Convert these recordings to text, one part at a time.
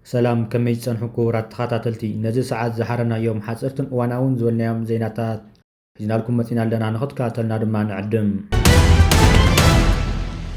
ሰላም፣ ከመይ ጸንሑ ክቡራት ተኸታተልቲ? ነዚ ሰዓት ዝሓረናዮም ሓጸርትን እዋናውን ዝበልናዮም ዜናታት ሒዝናልኩም መጺና ኣለና፣ ንኽትከታተልና ድማ ንዕድም።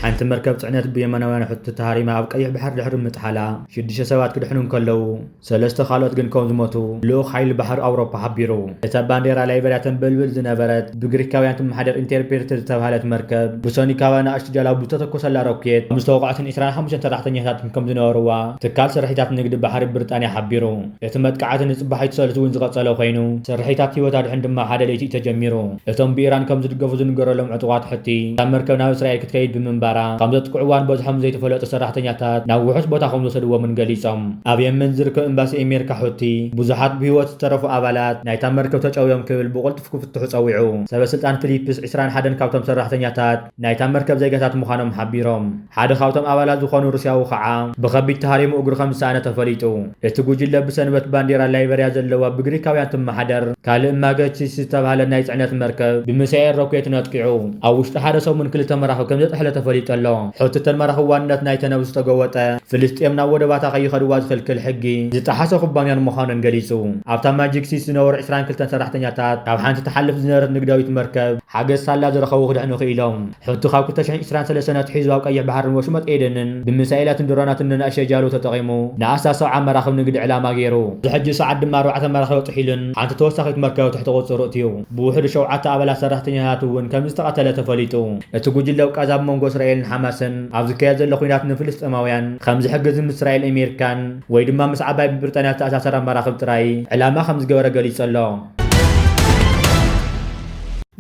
ሓንቲ መርከብ ጽዕነት ብየመናውያን ሑቲ ተሃሪማ ኣብ ቀይሕ ባሕሪ ድሕሪ ምጥሓላ፣ ሽዱሽተ ሰባት ክድሕኑ እንከለዉ፣ ሰለስተ ካልኦት ግን ከም ዝሞቱ ልኡኽ ሓይሊ ባሕሪ ኣውሮፓ ሓቢሩ። እታ ባንዴራ ላይበርያ ተንበልብል ዝነበረት ብግሪካውያን ትመሓደር ኢንተርፕሬተር ዝተባህለት መርከብ፣ ብሶኒካውያን ንኣሽቱ ጃላቡ ዝተተኮሰላ ሮኬት፣ ምስ ተወቃዕትን ዕስራን ሓሙሽተን ሰራሕተኛታትን ከም ዝነበርዋ ትካል ስርሒታት ንግዲ ባሕሪ ብሪጣንያ ሓቢሩ። እቲ መጥቃዕቲ ንጽባሒቱ ሰሉስ እውን ዝቐጸለ ኮይኑ፣ ስርሒታት ህይወት ኣድሕን ድማ ሓደ ለይቲ እዩ ተጀሚሩ። እቶም ብኢራን ከም ዝድገፉ ዝንገረሎም ዕጡቓት ሑቲ፣ እታ መርከብ ናብ እስራኤል ክትከይድ ብምንባራ፣ ከም ዘጥቅዕዋን በዝሖም ዘይተፈለጡ ሰራሕተኛታት ናብ ውሑስ ቦታ ከም ዝወሰድዎምን ገሊጾም። ኣብ የመን ዝርከብ ኤምባሲ ኣሜሪካ፣ ሑቲ ብዙሓት ብህይወት ዝተረፉ ኣባላት ናይታ መርከብ ተጨውዮም ክብል ብቕልጡፍ ክፍትሑ ጸዊዑ። ሰበ ስልጣን ፊሊፕስ ዕስራን ሓደን ካብቶም ሰራሕተኛታት ናይታ መርከብ ዜጋታት ምዃኖም ሓቢሮም። ሓደ ካብቶም ኣባላት ዝኾኑ ሩስያዊ ኸዓ ብኸቢድ ተሃሪሙ እግሩ ከም ዝሰኣነ ተፈሊጡ። እቲ ጉጅለ ብሰንበት ባንዴራ ላይበርያ ዘለዋ ብግሪካውያን ትመሓደር ካልእ ማገቺስ ዝተባህለ ናይ ጽዕነት መርከብ ብሚሳኤል ሮኬት ነጥቂዑ። ኣብ ውሽጢ ሓደ ሰሙን ክልተ መራኽብ ከም ዘጥሕለ ተፈሊጡ ኣሎ። ሑቲ እተን መራኽብ ዋንነት ናይተ ነብሱ ዝተገወጠ ፍልስጤም ናብ ወደባታ ከይኸድዋ ዝኽልክል ሕጊ ዝጠሓሰ ኩባንያን ምዃኑን ገሊጹ። ኣብታ ማጂክ ሲስ ዝነበሩ ዕስራን ክልተን ሰራሕተኛታት ካብ ሓንቲ ትሓልፍ ዝነበረት ንግዳዊት መርከብ ሓገዝ ሳላ ዝረኸቡ ክድሕኑ ክኢሎም። ሑቲ ካብ ክልተ ሽሕን ዕስራን ሰለስተን ኣትሒዙ ኣብ ቀይሕ ባሕርን ወሽመጥ ኤደንን ብሚሳኤላትን ድሮናትን ንንኣሽቱ ጃልቡ ተጠቒሙ ንኣስታት ሰብዓ መራኽብ ንግዲ ዕላማ ገይሩ። እዚ ሕጂ ሰዓት ድማ ኣርባዕተ መራኽብ ጥሒሉን ሓንቲ ተወሳኺት መርከብ ኣብ ትሕቲ ቁጽጽሩ እትዩ። ብውሕዱ ሸውዓተ ኣባላት ሰራሕተኛታት እውን ከም ዝተቐተለ ተፈሊጡ። እቲ ጉጅለ ኣብ ቃዛ ኣብ መንጎ እስራኤልን ሓማስን ኣብ ዝካየድ ዘሎ ኲናት ንፍልስጤማውያን ከም ዝሕግዝ ምስ እስራኤል ኣሜሪካን ወይ ድማ ምስ ዓባይ ብብሪጣንያ ዝተኣሳሰራ መራኽብ ጥራይ ዕላማ ከም ዝገበረ ገሊጹ ኣሎ።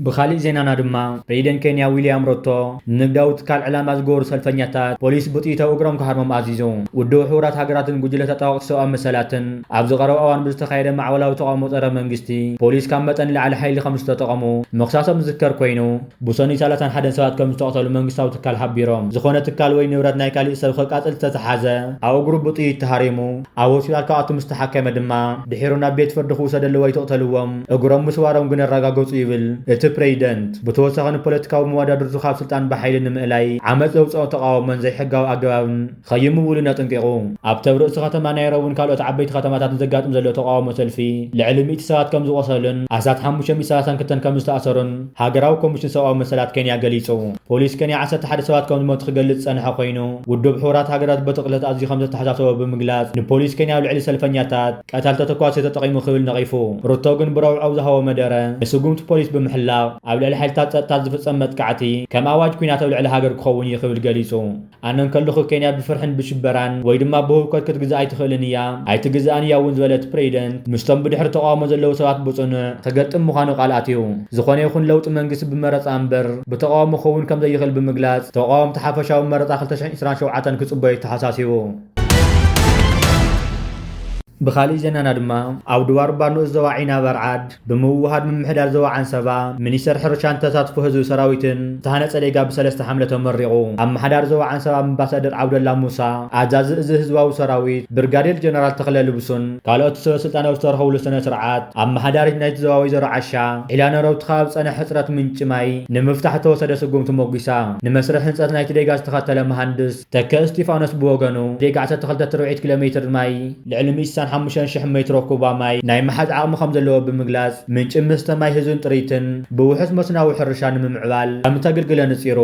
ብኻሊእ ዜናና ድማ ፕሬዚደንት ኬንያ ዊልያም ሩቶ ንንግዳዊ ትካል ዕላማ ዝገበሩ ሰልፈኛታት ፖሊስ ብጥይት ኣብ እግሮም ክሃርሞም ኣዚዙ። ውድብ ሕቡራት ሃገራትን ጉጅለ ተጣወቕቲ ሰብኣዊ መሰላትን ኣብ ዝቐረበ እዋን ብዝተኻየደ ማዕበላዊ ተቓውሞ ጸረ መንግስቲ ፖሊስ ካብ መጠን ንላዕሊ ሓይሊ ከም ዝተጠቐሙ ምኽሳሶም ዝዝከር ኮይኑ፣ ብሰኑይ ሰላሳን ሓደን ሰባት ከም ዝተቐተሉ መንግስታዊ ትካል ሓቢሮም። ዝኾነ ትካል ወይ ንብረት ናይ ካሊእ ሰብ ከቃጽል ዝተተሓዘ ኣብ እግሩ ብጥይት ተሃሪሙ ኣብ ሆስፒታል ክኣቱ ምስ ተሓከመ ድማ ድሒሩ ናብ ቤት ፍርዲ ክውሰድ ኣለዎ ኣይትቕተልዎም፣ እግሮም ምስባሮም ግን ኣረጋገጹ ይብል እቲ ፕሬዚደንት። ብተወሳኺ ንፖለቲካዊ መወዳድርቱ ካብ ስልጣን ብሓይሊ ንምእላይ ዓመጽ ዘውፅኦ ተቓውሞን ዘይሕጋዊ ኣገባብን ኸይምውልን ኣጠንቂቑ። ኣብ ተብ ርእሲ ከተማ ናይሮብን ካልኦት ዓበይቲ ከተማታትን ዘጋጥም ዘሎ ተቓውሞ ሰልፊ ልዕሊ ሚእቲ ሰባት ከም ዝቖሰሉን ኣስታት ሓሙሽተ ሚእቲ ሰላሳን ክልተን ከም ዝተኣሰሩን ሃገራዊ ኮሚሽን ሰብኣዊ መሰላት ኬንያ ገሊጹ። ፖሊስ ኬንያ ዓሰርተ ሓደ ሰባት ከም ዝሞቱ ክገልጽ ዝጸንሐ ኮይኑ፣ ውድብ ሕቡራት ሃገራት በቲ ቅትለት ኣዝዩ ከም ዘተሓሳሰቦ ብምግላጽ፣ ንፖሊስ ኬንያ ኣብ ልዕሊ ሰልፈኛታት ቀታል ተተኳሲ ተጠቒሙ ክብል ነቒፉ። ሩቶ ግን ብረቡዕ ኣብ ዝሃቦ መደረ፣ ንስጉምቲ ፖሊስ ብምሕላቕ ኣብ ልዕሊ ሓይልታት ጸጥታ ዝፍጸም መጥቃዕቲ ከም ኣዋጅ ኲናት ኣብ ልዕሊ ሃገር ክኸውን እዩ ክብል ገሊጹ። ኣነ እንከለኹ ኬንያ ብፍርሕን ብሽበራን ወይ ድማ ብህውከት ክትግዛእ ኣይትኽእልን እያ፣ ኣይትግዛእን እያ እውን ዝበለ እቲ ፕሬዚደንት፣ ምስቶም ብድሕሪ ተቓውሞ ዘለዉ ሰባት ብጽኑዕ ክገጥም ምዃኑ ቃል ኣትዩ። ዝኾነ ይኹን ለውጢ መንግስቲ ብመረጻ እምበር ብተቓውሞ ክኸውን ከም ዘይኽእል ብምግላጽ፣ ተቓወምቲ ሓፈሻዊ መረጻ ክልተ ሽሕን ዕስራን ሸውዓተን ክጽበዩ ተሓሳሲቡ። ብኻሊእ ዜናና ድማ ኣብ ድባርባ ንኡስ ዞባ ዒናበር ዓድ ብምውህሃድ ምምሕዳር ዞባ ዓንሰባ፣ ሚኒስተር ሕርሻን ተሳትፎ ህዝቢ ሰራዊትን ዝተሃነጸ ዴጋ ብሰለስተ ሓምለ ተመሪቑ። ኣመሓዳሪ ዞባ ዓንሰባ ኣምባሳደር ዓብደላ ሙሳ፣ ኣዛዚ እዚ ህዝባዊ ሰራዊት ብርጋዴር ጀነራል ተኽለ ልብሱን ካልኦት ሰበ ስልጣን ኣብ ዝተረኸብሉ ስነ ስርዓት፣ ኣመሓዳሪት ናይቲ ዞባ ወይዘሮ ዓሻ ዒላነሮብ እቲ ከባቢ ዝጸንሐ ሕጽረት ምንጪ ማይ ንምፍታሕ ዝተወሰደ ስጉምቲ ሞጒሳ። ንመስርሕ ህንጸት ናይቲ ዴጋ ዝተኸተለ መሃንድስ ተከ እስቲፋኖስ ብወገኑ፣ ዴጋ ዓሰርተ ክልተ ነጥቢ ኣርባዕተ ኪሎ ሜትር ማይ ልዕሊ ሚእቲ ስሳን ሓሙሽተን ሽሕ ሜትሮ ኩባ ማይ ናይ ምሓዝ ዓቕሚ ከም ዘለዎ ብምግላጽ፣ ምንጪ መስተ ማይ ህዝብን ጥሪትን ብውሑስ መስኖዊ ሕርሻ ንምምዕባል ከም እተግልግለ ንጺሩ።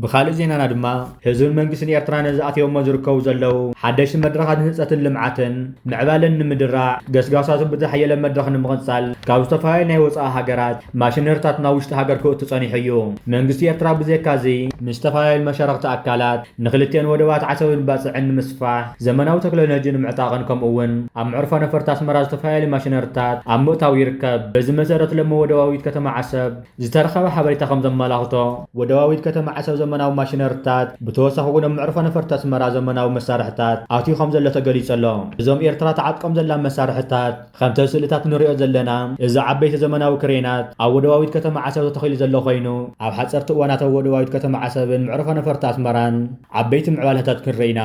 ብኻልእ ዜናና ድማ፣ ህዝብን መንግስትን ኤርትራ ነዚ ኣትዮሞ ዝርከቡ ዘለዉ ሓደሽቲ መድረኻት ንህንጸትን ልምዓትን ምዕባለን ንምድራዕ፣ ገስጋሳቱ ብዝሓየለ መድረኽ ንምቕጻል፣ ካብ ዝተፈላለዩ ናይ ወጻኢ ሃገራት ማሽነሪታት ናብ ውሽጢ ሃገር ክእቱ ጸኒሑ እዩ። መንግስቲ ኤርትራ ብዘይካዚ፣ ምስ ዝተፈላለዩ መሻርኽቲ ኣካላት ንክልቲኦን ወደባት ዓሰብን ባጽዕን ንምስፋሕ፣ ዘመናዊ ቴክኖሎጂ ንምዕጣቕን፣ ከምኡ እውን ኣብ መዕርፎ ነፈርቲ ኣስመራ ዝተፈላለዩ ማሽነሪታት ኣብ ምእታው ይርከብ። በዚ መሰረት፣ ሎሚ ወደባዊት ከተማ ዓሰብ ዝተረኸበ ሓበሬታ ከም ዘመላኽቶ፣ ወደባዊት ከተማ ዓሰብ ዘመናዊ ማሽነሪታት፣ ብተወሳኺ እውን ኣብ መዕርፎ ነፈርቲ ኣስመራ ዘመናዊ መሳርሕታት ኣትዩ ከም ዘሎ ተገሊጹ ኣሎ። እዞም ኤርትራ ትዓጥቀም ዘላ መሳርሕታት፣ ከምቲ ኣብ ስእልታት ንሪኦ ዘለና፣ እዚ ዓበይቲ ዘመናዊ ክሬናት ኣብ ወደባዊት ከተማ ዓሰብ ተተኺሉ ዘሎ ኮይኑ፣ ኣብ ሓጸርቲ እዋናት ኣብ ወደባዊት ከተማ ዓሰብን መዕርፎ ነፈርቲ ኣስመራን ዓበይቲ ምዕባለታት ክንርኢ ኢና።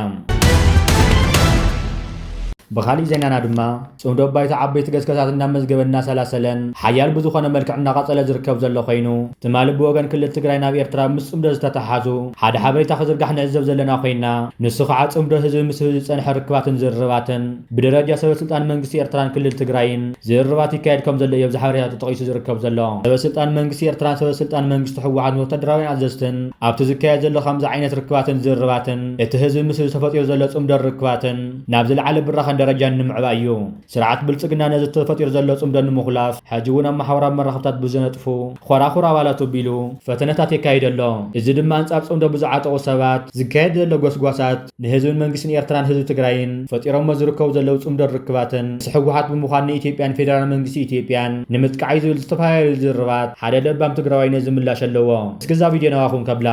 ብኻሊእ ዜናና ድማ፣ ጽምዶ ባይቶ ዓበይቲ ገስገሳት እናመዝገበ እናሰላሰለን ሓያል ብዝኾነ መልክዕ እናቐጸለ ዝርከብ ዘሎ ኮይኑ፣ ትማሊ ብወገን ክልል ትግራይ ናብ ኤርትራ ምስ ጽምዶ ዝተተሓዙ ሓደ ሓበሬታ ክዝርጋሕ ንዕዘብ ዘለና ኮይና፣ ንሱ ከዓ ጽምዶ ህዝቢ ምስ ህዝቢ ዝጸንሐ ርክባትን ዝርርባትን ብደረጃ ሰበ ስልጣን መንግስቲ ኤርትራን ክልል ትግራይን ዝርርባት ይካየድ ከም ዘሎ እዩ ኣብዚ ሓበሬታ ተጠቒሱ ዝርከብ ዘሎ። ሰበ ስልጣን መንግስቲ ኤርትራን ሰበ ስልጣን መንግስቲ ህወሓት ወታደራውያን ኣዘዝትን ኣብቲ ዝካየድ ዘሎ ከምዚ ዓይነት ርክባትን ዝርርባትን እቲ ህዝቢ ምስ ህዝቢ ተፈጢሩ ዘሎ ጽምዶን ርክባትን ናብ ዝለዓለ ብራኸን ደረጃን ንምዕባይ እዩ። ስርዓት ብልጽግና ነዚ ተፈጢሩ ዘሎ ጽምዶ ንምኹላፍ፣ ሕጂ እውን ኣብ ማሕበራዊ መራኸብታት ብዘነጥፉ ኾራኹር ኣባላቱ ኣቢሉ ፈተነታት የካይድ ኣሎ። እዚ ድማ ኣንጻር ጽምዶ ብዝዓጠቑ ሰባት ዝካየድ ዘሎ ጎስጓሳት፣ ንህዝብን መንግስትን ኤርትራን ህዝቢ ትግራይን ፈጢሮሞ ዝርከቡ ዘለዉ ጽምዶን ርክባትን፣ ምስ ህወሓት ብምዃን ንኢትዮጵያን ፌደራል መንግስቲ ኢትዮጵያን ንምጥቃዕ እዩ ዝብል ዝተፈላለዩ ዝርርባት ሓደ ለባም ትግራዋይ ነዚ ምላሽ ኣለዎ። እስኪ እዛ ቪድዮ ናባኹም ከብላ።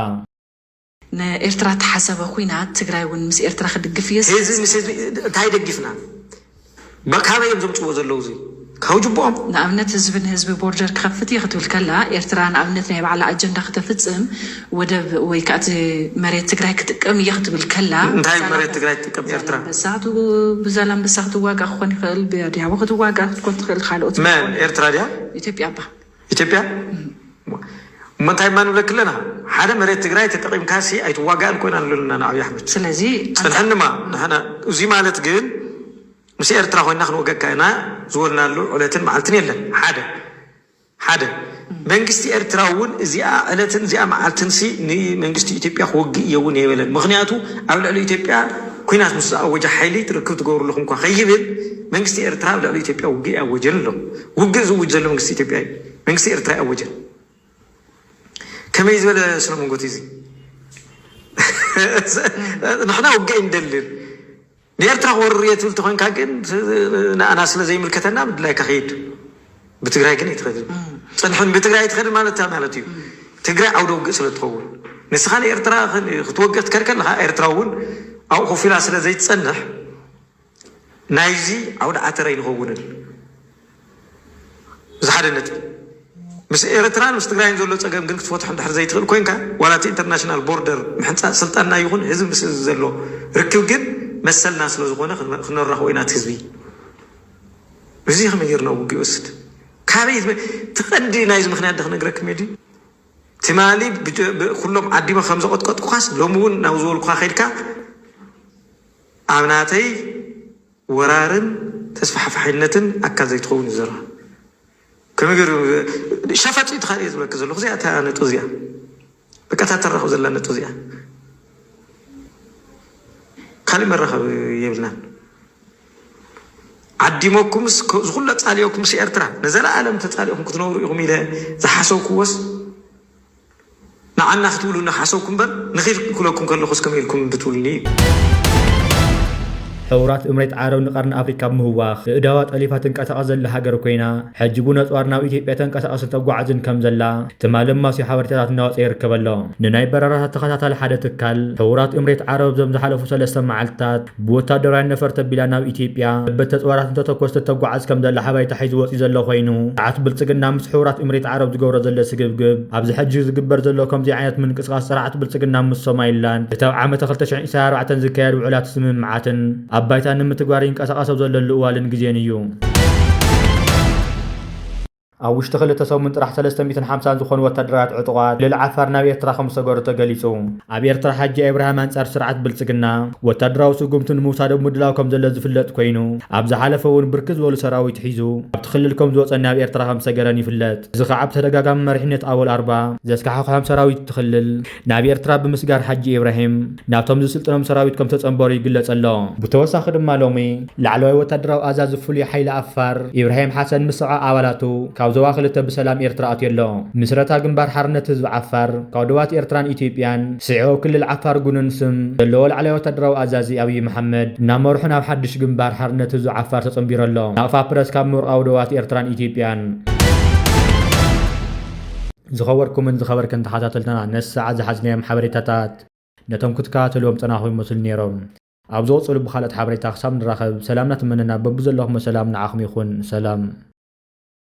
ንኤርትራ እተሓሰበ ኲናት ትግራይ እውን ምስ ኤርትራ ክድግፍ እየ። ህዝቢ ምስ ህዝቢ እንታይ ደጊፍና? በ-፣ ካበይ እዮም ዘምፅዎ ዘለዉ? እዚ ካብ ጅቦኦም። ንኣብነት ህዝቢ ንህዝቢ ቦርደር ክኸፍት እየ ክትብል ከላ፣ ኤርትራ ንኣብነት ናይ ባዕላ ኣጀንዳ ክተፍፅም፣ ወደብ ወይ ከዓ እቲ መሬት ትግራይ ክጥቀም እየ ክትብል ከላ፣ እንታይ ብዛላምበሳ፣ መሬት ትግራይ ትጥቀም ኤርትራ? ብዛላምበሳ ክት-፣ ብዛላምበሳ ክትዋጋ ክኾን ይኽእል፣ ብዲያቦ ክትዋጋ ክትኮን ትኽእል፣ ካልኦት መን? ኤርትራ ድያ? ኢትዮጵያ እባ። ኢትዮጵያ? እሞ እንታይ ማ ንብለክ ኣለና? ሓደ መሬት ትግራይ ተጠቒምካሲ ኣይትዋጋእን ኮይና ንብለና ንኣብይ ኣሕመድ። ስለዚ ጽንሐንማ፣ ንሕና፣ እዚ ማለት ግን ምስ ኤርትራ ኮይና ክንወገካ ኢና ዝበልናሉ ዕለትን መዓልትን የለን። ሓደ፣ ሓደ። መንግስቲ ኤርትራ እውን እዚኣ ዕለትን እዚኣ መዓልትንሲ ንመንግስቲ ኢትዮጵያ ክወግእ እየ እውን የበለን። ምኽንያቱ ኣብ ልዕሊ ኢትዮጵያ ኲናት ምስ ዝኣወጀ ሓይሊ ርክብ ትገብሩ ኣለኹም እኳ ከይብል መንግስቲ ኤርትራ ኣብ ልዕሊ ኢትዮጵያ ውግእ ኣወጀን ኣሎ። ውግእ ዝውጅ ዘሎ መንግስቲ ኢትዮጵያ እዩ። መንግስቲ ኤርትራ ኣወጀን። ከመይ ዝበለ ስነ መንጎት እዚ? ንሕና ውግእ ኣይንደልን። ንኤርትራ ክወርር እየ ትብል ተኾንካ ግን ንኣና ስለ ዘይምልከተና ብድላይካ ከይድ። ብትግራይ ግን ኣይትኸድን። ጽንሕን ብትግራይ ኣይትኸድን ማለት እንታይ ማለት እዩ? ትግራይ ዓውደ ውግእ ስለ ትኸውን። ንስኻ ንኤርትራ ክን-፣ ክትወግእ ክትከድ ከለኻ ኤርትራ እውን ኣብኡ ኮፍ ኢላ ስለ ዘይትጸንሕ ናይዚ ዓውደ ዓተር ኣይንኸውንን። እዚ ሓደ ነጥቢ። ምስ ኤርትራን ምስ ትግራይን ዘሎ ጸገም ግን ክትፈትሖ እንድሕር ዘይትኽእል ኮይንካ፣ ዋላ እቲ ኢንተርናሽናል ቦርደር ምሕንጻጽ ስልጣንና ይኹን ህዝቢ ምስ ህዝቢ ዘሎ ርክብ ግን መሰልና ስለ ዝኾነ ክነ-፣ ክነራኽቦ ኢና እቲ ህዝቢ። እዚ ከመይ ጌርና ውግእ ይወስድ? ካበይ ዝመ-፣ እቲ ቀንዲ ናይዚ ምኽንያት ዶ ክነግረክም እየ ድዩ? ትማሊ ብጀ-፣ ብ-፣ ኩሎም ዓዲመ ከም ዘቐጥቀጥኩኻስ ሎሚ እውን ናብ ዝበልኩኻ ከይድካ ኣብ ናተይ ወራርን ተስፋሕፋሕነትን ኣካል ዘይትኸውን እዩ ዘረባ። ከመይ ገይሩ ሸፈጥ እዩ ተኻእል እየ ዝብለካ ዘለኹ። እዚኣ እታ ነጥቢ እዚኣ። በቃ እታ ተራኸብ ዘላ ነጥቢ እዚኣ። ካልእ መራኸቢ የብልናን። ዓዲመኩምስ ክ-፣ ዝኹሉ ኣጻሊኦኩምስ ኤርትራ ንዘለኣለም ተጻሊኦኩም ክትነብሩ ኢኹም ኢለ ዝሓሰብኩዎስ ንዓና ክትብሉ እናሓሰብኩ እምበር ንኺድ ክብለኩም ከለኹስ ከመይ ኢልኩም ብትብሉኒ እዩ። ሕቡራት እምሬት ዓረብ ንቀርኒ ኣፍሪካ ብምህዋኽ እእዳዋ ጠሊፋ ትንቀሳቐስ ዘላ ሃገር ኮይና፣ ሕጂ እውን ኣፅዋር ናብ ኢትዮጵያ ተንቀሳቕስን ተጓዕዝን ከም ዘላ ትማሊ ማስዮ ሓበሬታታት እናወፀ ይርከብ ኣሎ። ንናይ በረራታት ተኸታታሊ ሓደ ትካል፣ ሕቡራት እምሬት ዓረብ እዞም ዝሓለፉ ሰለስተ መዓልትታት ብወታደራውያን ነፈርቲ ኣቢላ ናብ ኢትዮጵያ በቲ ኣፅዋራት እንተተኮስ ተተጓዓዝ ከም ዘላ ሓበሬታ ሒዙ ወፂኡ ዘሎ ኮይኑ፣ ስርዓት ብልፅግና ምስ ሕቡራት እምሬት ዓረብ ዝገብሮ ዘሎ ስግብግብ፣ ኣብዚ ሕጂ ዝግበር ዘሎ ከምዚ ዓይነት ምንቅስቃስ ስርዓት ብልፅግና ምስ ሶማሊላንድ እቲ ኣብ ዓመተ ክልተ ሽሕን ዕስራን ኣርባዕተን ዝካየድ ውዕላት ስምምዓትን ኣብ ባይታ ንምትግባር ይንቀሳቐስ ኣብ ዘለሉ እዋልን ግዜን እዩ። ኣብ ውሽጢ ክልተ ሰሙን ጥራሕ ሰለስተ ሚእትን ሓምሳን ዝኾኑ ወታደራውያን ዕጡቓት ክልል ዓፋር ናብ ኤርትራ ከም ዝሰገሩ ተገሊጹ። ኣብ ኤርትራ ሓጂ ኣብርሃም ኣንጻር ስርዓት ብልጽግና ወታደራዊ ስጉምቲ ንምውሳድ ኣብ ምድላው ከም ዘሎ ዝፍለጥ ኮይኑ፣ ኣብ ዝሓለፈ እውን ብርክት ዝበሉ ሰራዊት ሒዙ ኣብቲ ክልል ከም ዝወጸን ናብ ኤርትራ ከም ዝሰገረን ይፍለጥ። እዚ ከዓ ብተደጋጋሚ መሪሕነት ኣወል ኣርባ ዘስካሕክሖም ሰራዊት እቲ ክልል ናብ ኤርትራ ብምስጋር ሓጂ ኢብራሂም ናብቶም ዝስልጥኖም ሰራዊት ከም ተጸንበሩ ይግለጽ ኣሎ። ብተወሳኺ ድማ ሎሚ ላዕለዋይ ወታደራዊ ኣዛዚ ፍሉይ ሓይሊ ዓፋር ኢብራሂም ሓሰን ምስ ሰብዓ ኣባላቱ ካብ ዞባ ክልተ ብሰላም ኤርትራ ኣትዩ ኣሎ። ምስረታ ግንባር ሓርነት ህዝቢ ዓፋር ካብ ዶባት ኤርትራን ኢትዮጵያን ስዒቡ ኣብ ክልል ዓፋር ጉኑን ስም ዘለዎ ላዕለዋይ ወታደራዊ ኣዛዚ ኣብይ መሓመድ እናመርሑ ናብ ሓድሽ ግንባር ሓርነት ህዝቢ ዓፋር ተጸንቢሩ ኣሎ። ናቕፋ ፕረስ ካብ ምብራቓዊ ዶባት ኤርትራን ኢትዮጵያን። ዝኸበርኩምን ዝኸበርክን ተኸታተልትና ነዚ ሰዓት ዝሓዝናዮም ሓበሬታታት ነቶም ክትከታተልዎም ጸናኹም ይመስሉ ነይሮም። ኣብ ዝቕጽሉ ብኻልኦት ሓበሬታ ክሳብ ንራኸብ ሰላምና ትመነና። በብዘለኹሞ ሰላም ንዓኹም ይኹን። ሰላም።